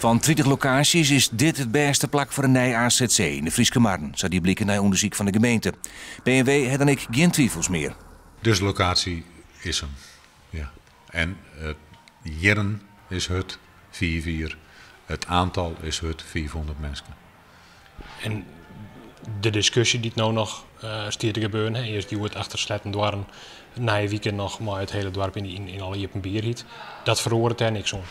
Fan 30 lokaasjes is dit it bêste plak foar in nij azc yn de Fryske Marren, sa die bliken nei ûndersyk fan de gemeente. B en W hat dan ek gjin twifels mear. Dizze lokaasje is him, ja. En it jierren is hurd, 5 jier. It oantal is hurd, 500 minsken. En de diskusje dy't no noch stiet te gebeuren, hè, earst hjoed achter sletten doarren, nije wike noch mei it hiele doarp yn alle iepenbierheid, dat feroaret dêr niks oan.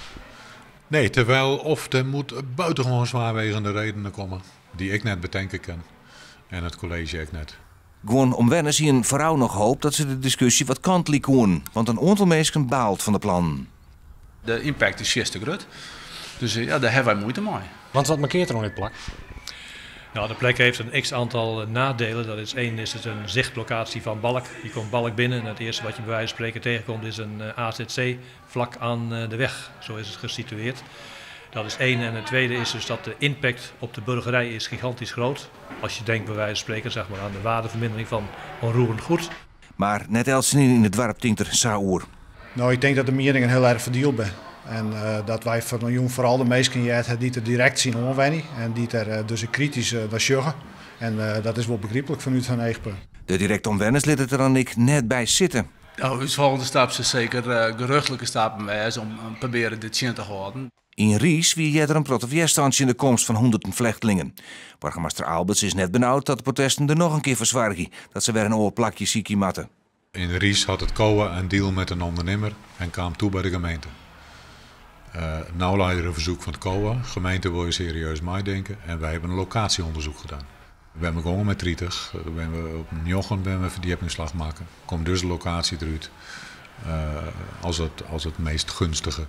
Nee, terwijl of der moet buitengewoon zwaarwegende redenen komme, dy't ik net betinke kin. En it kolleezje ek net. Guon omwenners hiene foaral noch hoop dat se de diskusje wat kantelje koene, want in oantal minsken baalt fan de plannen. De impact is te grut. Dus ja, dêr hawwe wy muoite mei. Want wat mankearret der oan dit plak? Nou, de plek heeft een x aantal nadelen. Dat is één, is het een zichtlocatie van Balk. Je komt Balk binnen en het eerste wat je bij wijze van spreken tegenkomt is een AZC vlak aan de weg. Zo is het gesitueerd. Dat is één. En het tweede is dus dat de impact op de burgerij is gigantisch groot. Als je denkt bij wijze van spreken, zeg maar, aan de waardevermindering van onroerend goed. Mar net eltsenien yn it doarp tinkt der sa oer. No, ik tink dat de mieningen hiel erch ferdield binne. En dat wy fan 'e jûn foaral de minsken heard dy't der direkt tsjin oanwenje en dy't der dus kritysk nei sjogge. En dat is wol begryplik fanút har eachpunt. De direkte omwenners litte it der dan ek net by sitte. No, ús folgjende stap sil seker gerjochtlike stappen wêze om probearje dit tsjin te hâlden. Yn Riis wie earder in protte wjerstân tsjin de komst fan hûnderten flechtlingen. Boargemaster Aalberts is net benaud dat de protesten der noch in kear foar soargje dat se wer in oar plakje sykje moatte. Yn Riis hat it COA in deal mei in ûndernimmer en kaam ta by de gemeente. No leit der in fersyk fan it COA. De gemeente wol serieus meitinke en wy hawwe in lokaasjeûndersyk dien. We hawwe gewoan mei 30, we hawwe op 9 binne we ferdjippingsslach makke. Komt dus de lokaasje derút as it meast gunstige.